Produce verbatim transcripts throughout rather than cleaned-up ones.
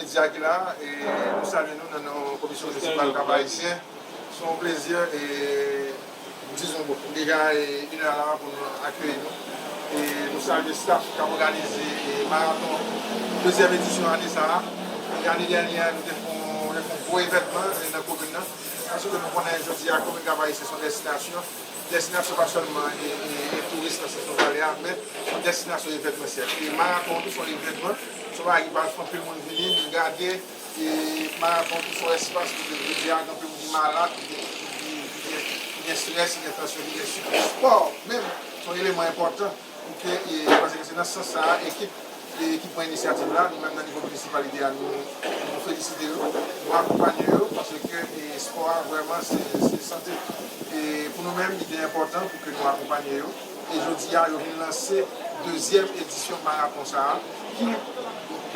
Medya ki la, e nou salye nou nan non Komisyon Minisipal Kap Ayisyen. Se yon plezi, e, dizon, bon, nou deja, e, inè la pou nou akeyi nou. E nou salye staff k ap òganize, e, maraton dezyèm edisyon ane sa a. E ane dènyè, nou te fè yon, nou te fè yon gwo evènman, e, nan komin nan. Paske nou konnen jodi a, komin Kap Ayisyen se yon destinasyon. Destinasyon pa sèlman, e, e, e touris nan sezon kalè a, men se yon destinasyon evènmansyèl. E maraton tou se yon evènman, se yon bagay ki pral fè anpil moun vini, vin gade. E maraton tou se yon espas kote jodi a gen anpil moun ki malad, ki gen, ki gen, ki gen, ki gen estrès, ki gen tansyon, ki gen sik. Espò menm se yon eleman enpòtan pou ke, e, paske se nan sans sa a, ekip, e, ki pran inisyativ la, nou menm nan nivo minisipalite a, nou, nou felisite yo, nou akonpanye yo, paske, e, espò a vrèman se, se sante. E pou nou menm, li te enpòtan pou ke nou akonpanye yo. E jodi a, yo vin lanse dezyèm edisyon maraton sa a, ki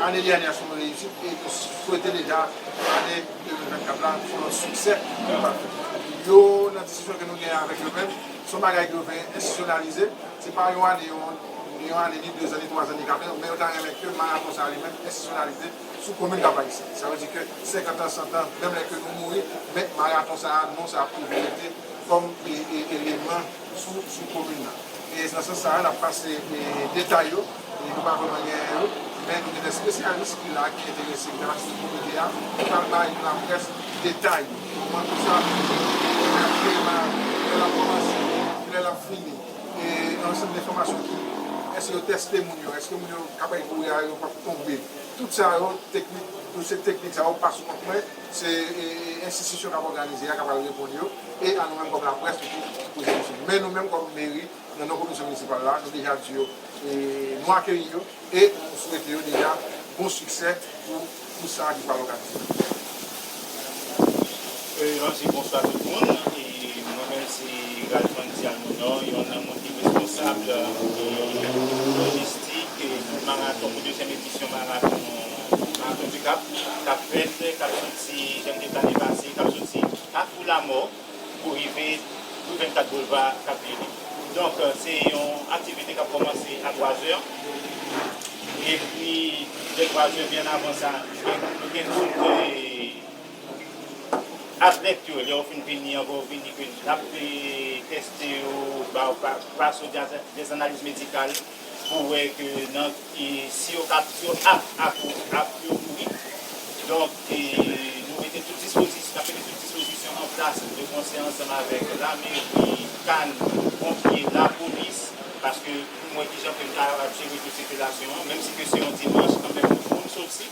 ane dènyè a se yon reyisit, e nou swete deja ane de mil vennkat la se yon siksè. Yo, nan diskisyon ke nou genyen avèk yo menm, se yon bagay ke yo vle enstitisyonalize. Se pa yon ane, yon, yon ane, ni dezan, ni twazan, ni katrezan, men yo ta renmen ke maraton sa a li menm enstitisyonalize sou komin Kap Ayisyen. Sa vle di ke senkant an, san an, menm lè ke nou mouri, men maraton sa a, non sa a ap toujou rete kòm, e, e, eleman sou, sou komin nan. E nan sans sa a, n ap pase, e, detay yo, e nou pa vrèman genyen yo, men nou gen de espesyalis ki la, ki enterese, ki fè pati de komite a, ki pral bay laprès detay yo. Kòman tout sa ap fini, kilè l ap kòmanse, kilè l ap fini, e yon ansanm de enfòmasyon ki, èske yo tèste moun yo, èske moun yo k ap kouri a yo p ap tonbe. Tout sa yo, teknik, tout se teknik sa yo pa sou kont mwen, se, e, e, enstitisyon k ap òganize a k ap al reponn yo, e a nou menm kòm laprès tou pou poze kesyon. Men nou menm kòm meri, nan non komisyon minisipal la, nou deja di yo, e, nou akeyi yo, e nou swete yo deja bon siksè pou, pou sa ki pral òganize. E, ansi, bonswa tout moun. E, mwen menm se Ralphandy Almonor, youn nan moun ki responsab, e, lojistik, e, pou maraton, pou dezyèm edisyon maraton, Maraton du Cap, k ap fèt, k ap soti, jan m te di lane pase, k ap soti Kafou Lamò pou rive Louis vennkat Boulevard Cap Viollet. Donk, se yon aktivite k ap kòmanse a twazè. Epi, de twazè byen avan sa, nou gen, nou gen tout, e, atlèt yo, lè yo fin vini, anvan yo vini, ke n ap, e, tèste yo, ba yo pa, pase yo de, de analiz medikal pou wè ke nan, e, si yo ka, si yo ap, ap, ap yo kouri. Donk, e, nou mete tout dispozisyon, n ap mete tout dispozisyon an plas. Nou panse ansanm avèk lameri, CAN, ponpye, lapolis, paske pou n wè kijan ke n kapab jere tout sikilasyon an, menm si ke se yon dimanch, kanmenm, moun soti.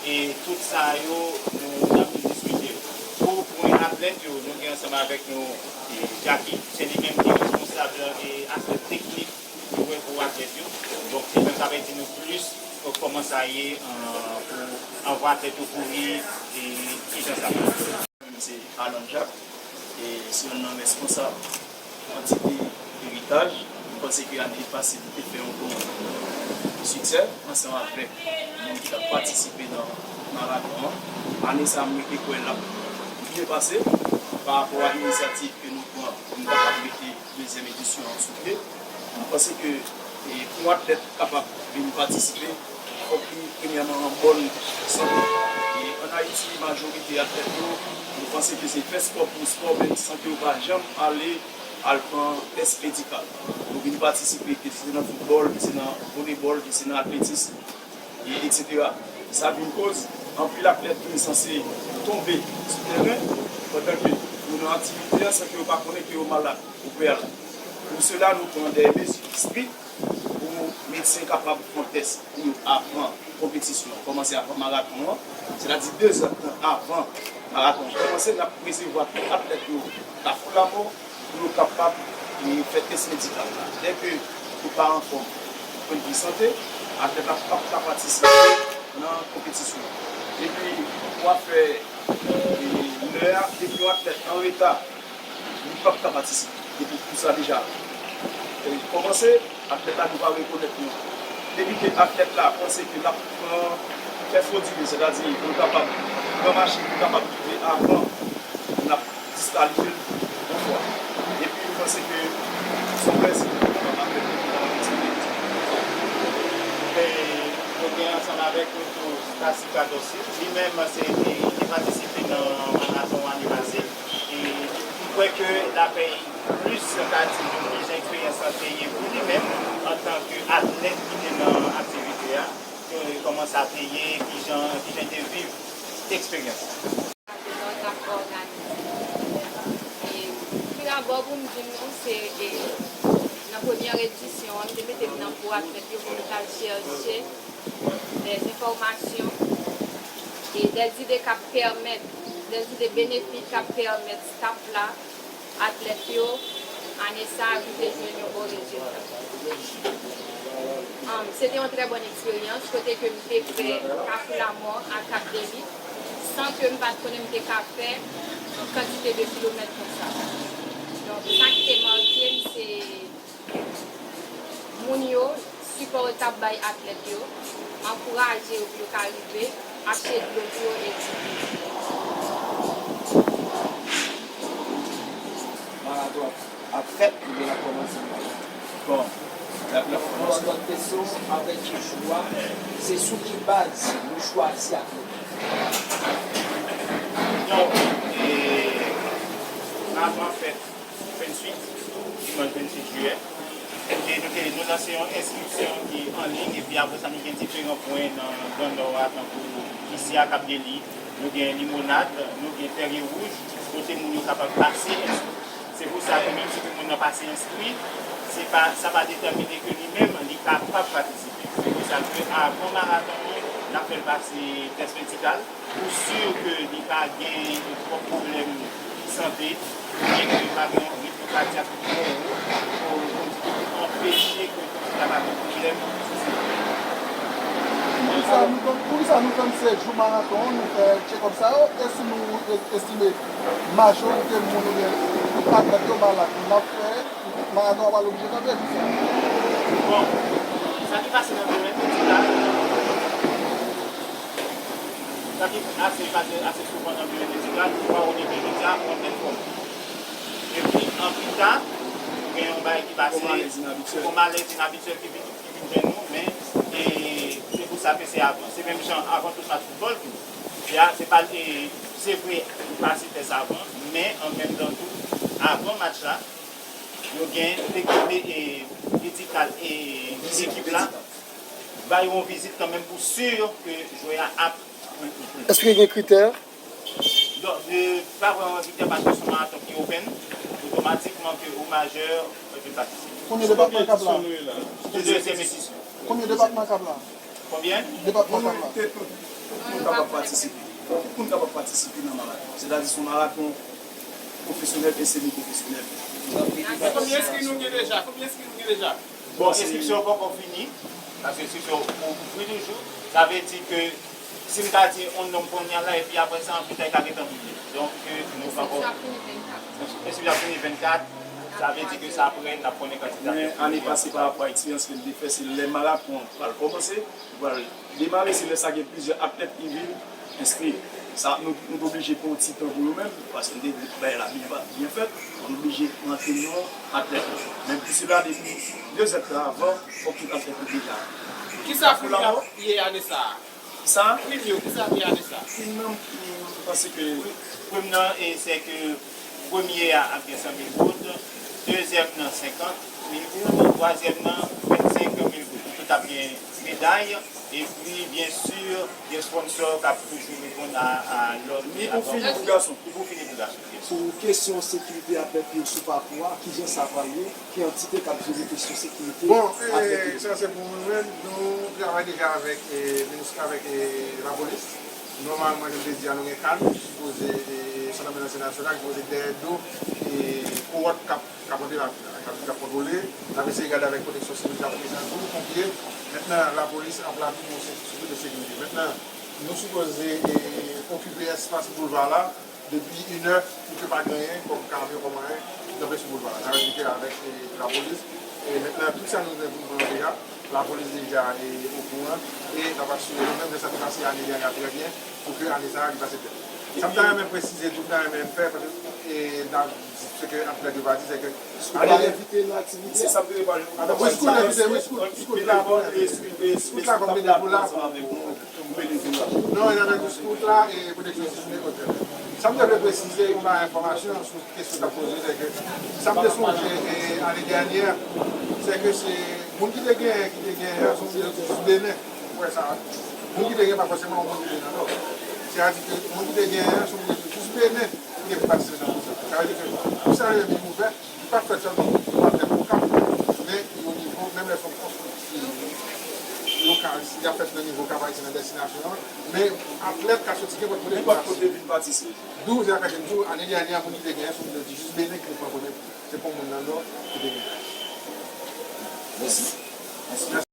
E tout sa yo, nou, n ap vin diskite yo. Pou pwen atlèt yo, nou gen ansanm avèk nou, e, Jacky, se li menm ki responsab, e, aspè teknik, pou wè pou atlèt yo. Donk, se li menm k ap di nou plis, e, kòman sa ye, e, pou anvan atlèt yo kouri, e kijan sa pase. Mwen se Alan Jacques, e se youn nan responsab antite Eritaj. Mwen panse ke ane pase, nou te fè yon bon siksè ansanm avèk moun ki t ap patisipe nan maraton an. Ane sa a, mwen te kwè l ap byen pase pa rapò a inisyativ ke nou pran pou nou kapab mete dezyèm edisyon an sou pye. Mwen panse ke, e, pou yon atlèt kapab vin patisipe, fòk li premyèman an bòn sante. E ann Ayiti, majorite atlèt yo, nou panse ke se fè spò pou spò, men san ke yo pa janm ale al pran tès medikal. Yo vin patisipe, ke se nan foutbòl, ke se nan volebòl, ke se nan atletis, e etsetera. Sa vin koz anpil atlèt vin sanse tonbe sou tèren, pandan ke yo nan aktivite a san ke yo pa konnen ke yo malad o prealab. Pou sela, nou pran de mezi strik pou medsen kapab fè yon tès pou yo avan konpetisyon an kòmanse, avan maraton an, sètadi dezèdtan avan maraton an kòmanse, n ap resevwa tout atlèt yo Kafou Lamò pou yo kapab, e, fè tès medikal la. Dèke yo pa anfòm, pwennvi sante, atlèt la p ap ka patisipe nan konpetisyon an. Epi, pou afè, e, lè a, depi yon atlèt an reta, li p ap ka patisipe. Depi kou sa deja, e, kòmanse, atlèt la, nou pa rekonèt li ankò. Depi ke atlèt la panse ke l ap pran, fè fodile, sètadi pou l kapab pran machin, pou l kapab rive avan, n ap diskalifye l yon fwa. Epi nou panse ke se yon prensip ke nou kapab aplike, nou kapab itilize. E, donk, Ansanm avèk nou tou, Tassica Dorcil, li menm se li te patisipe nan maraton ane pase. E m kwè ke l ap plis ka di nou kijan eksperyans lan te ye pou li menm antanke atlèt ki te nan aktivite a, ke, kòman sa te ye, kijan, kijan l te viv eksperyans la. N ap òganize. E, tou dabò, pou m di nou, se, e, nan premyè edisyon an, m te mete m nan pou atlèt yo pou m t al chèche dèzenfòmasyon e dèzide k ap pèmèt, dèzide benefik k ap pèmèt staf la, atlèt yo, ane sa a rive jwenn yon bon rezilta. Um, se te yon trè bòn eksperyans, kote ke m te fè Kafou Lamò a Kap Deli, san ke m pa t konnen m te ka fè yon kantite de kilomèt konsa. Donk, sa ki te make m, se moun yo, sipò yo t ap bay atlèt yo, ankouraje yo pou yo ka rive, achte dlo pou yo, etsetera. Maraton ap, ap fèt, oubyen l ap kòmanse? Bon, l ap, l ap kòmanse. Lòt kesyon, avèk jou a, se sou ki baz nou chwazi atlèt? Donk, e, maraton ap fèt venntuit, dimanch venntuit jiyè. E nou te, nou lanse yon enskripsyon ki an liy, epi apre sa, nou gen diferan pwen nan Gran Nò a, tankou isi a Kap Deli, nou gen Limonad, nou gen Fèryewouj, kote moun yo kapab pase enskri. Se pou sa ke menm si moun nan pase enskri, se pa, sa pa detèmine ke li menm, li kapab patisipe. Se pou sa ke avan maraton an, n ap fè l pase tès medikal. Pou si ke li pa gen twòp pwoblèm sante, oubyen ke li pa gen yon ritm kadyak ki twò wo, pou, pou anpeche ke kandida pa gen pwoblèm sou sèten. Poukisa nou tann, poukisa nou tann se jou maraton an nou fè tchekòp sa yo? E si nou e-, estime majorite moun oubyen tout atlèt yo malad, n ap fè maraton an pral oblije kanpe, poukisa? Bon, sa ki pase nan domèn medikal, sa ki ase, pase ase souvan nan domèn medikal, fwa ou leve jodi a, ou konn tèt fòm. Epi, an pita, gen yon bagay ki pase, yon malèz inabityèl ki vin, ki vin jwenn nou, men, e, se pou sa ke se avan. Se menm jan avan tout match foutbòl tou. Se a, se pa, e, se vre, nou pase tès avan, men an menm tan tou, avan match la, yo gen ekip, e, medikal e ekip la, ba yo yon vizit kanmenm pou si ke jwè a ap. Èske gen kritè? Donk, e, pa vrèman kritè paske se yon maraton ki open, otomatikman ke ou majè, ou vin patisipe. Konbyen depatman k ap la? Se dezyèm edisyon. Konbyen depatman k ap la? Konbyen? Depatman k ap la. Tout moun kapab patisipe. Tout moun kapab patisipe nan maraton. Sètadi se yon maraton pwofesyonèl e semi pwofesyonèl. Men konbyen enskri nou gen deja? Konbyen enskri nou gen deja? Bon, enskriksyon yo poko fini, paske enskriksyon yo ouvri toujou. Sa vle di ke si m ta di yon nonm kounye a la, epi apre sa, anpil ta ka gentan bliye. Donk, nou poko. Enskriksyon ap fini vennkat. Enskriksyon ap fini vennkat, sa vle di ke sa apre, n ap konnen kantite. Men ane pase, pa rapò a eksperyans ke n te fè, se lè maraton an pral kòmanse, nou pral demare, se lè sa gen plizyè atlèt ki vin enskri. Sa, nou, nou t oblije pran yon ti tan pou yo menm, paske nou te vle bagay la byen, byen fèt. Nou oblije rantre yon atlèt. Men pou sila, depi de zèdtan avan, fòk tout atlèt yo deja. Kisa prim yo ap ye ane sa a? Kisa? Prim yo, kisa ap ye ane sa a? Prim nan, m panse ke. Prim nan, e, se ke premye a ap gen san mil goud, dezyèm nan senkant mil goud, twazyèm nan vennsenk mil goud. Tout ap gen meday, epi, byen si, gen sponsò k ap toujou reponn a, a lòd. Ni pou fi, ni pou gason. Ni pou fi, ni pou gason, yes. Pou kesyon sekirite atlèt yo sou pakou a, kijan sa pral ye? Ki antite k ap jere kesyon sekirite atlèt yo? Bon, e, sa se pou mwen menm, nou travay deja avèk, e, minis, avèk, e, lapolis. Nòmalman, jan m te di a, nou gen kad, sipoze, e, Sandra Mélancé National, sipoze dèyè do, e, kowòt k ap k ap rantre la, k ap, k ap kontwole. N ap eseye gade avèk pwoteksyon sivil, k ap prezan tou, ponpye. Mentnan, lapolis ap la tou pou yon sekirite, sekirite. Mentnan, nou sipoze, e, okipe espas boulva la depi inè pou ke pa gen anyen kòm kamyon, kòm anyen, kanpe sou boulva la. N ap edike avèk, e, lapolis. E mentnan, tout sa nou gen pou nou pran deja, lapolis deja, e, okouran. E n ap asire nou menm, jan sa te pase ane dènye a trè byen, pou ke ane sa a, li pase byen. Sa m ta renmen presize tou, m ta renmen fè, paske, e, n ap di, se ke atlèt yo pa di, se ke ane, se sa m te pale. Wi, skout, evite, wi, skout, skout la, skout la, kòm mete pou la, pou, pou, pou mete pou la. Non, e avèk skout la, e pwoteksyon sivil e otè. Sa m te vle presize, yon bagay enfòmasyon sou kesyon w t ap poze, se ke sa m te sonje, e, ane dènyè, se ke se moun ki te genyen, ki te genyen an, se yon moun ki te soti jis Benin. Ou wè sa, moun ki te gen pa fòseman yon moun ki te nan Nò. Sètadi ke moun ki te gen an, se moun ki te jis Benin, ki te pase nan Okap. Sa vle di ke pou sa yo vin ouvè, li pa fèt sèlman pou atlèt Okap, men yo nivo, menm lè se yon konstrikti lokal, y ap fèt nan nivo Cap Haïtien nan destinasyon an, men atlèt ka soti nenpòt kote vin patisipe. D'où se sa k fè ke m di w, ane dènyè, moun ki te gen an, se moun ki te jis Benin ki te pran premye, se pa yon moun nan Nò ki te gen an. Mèsi.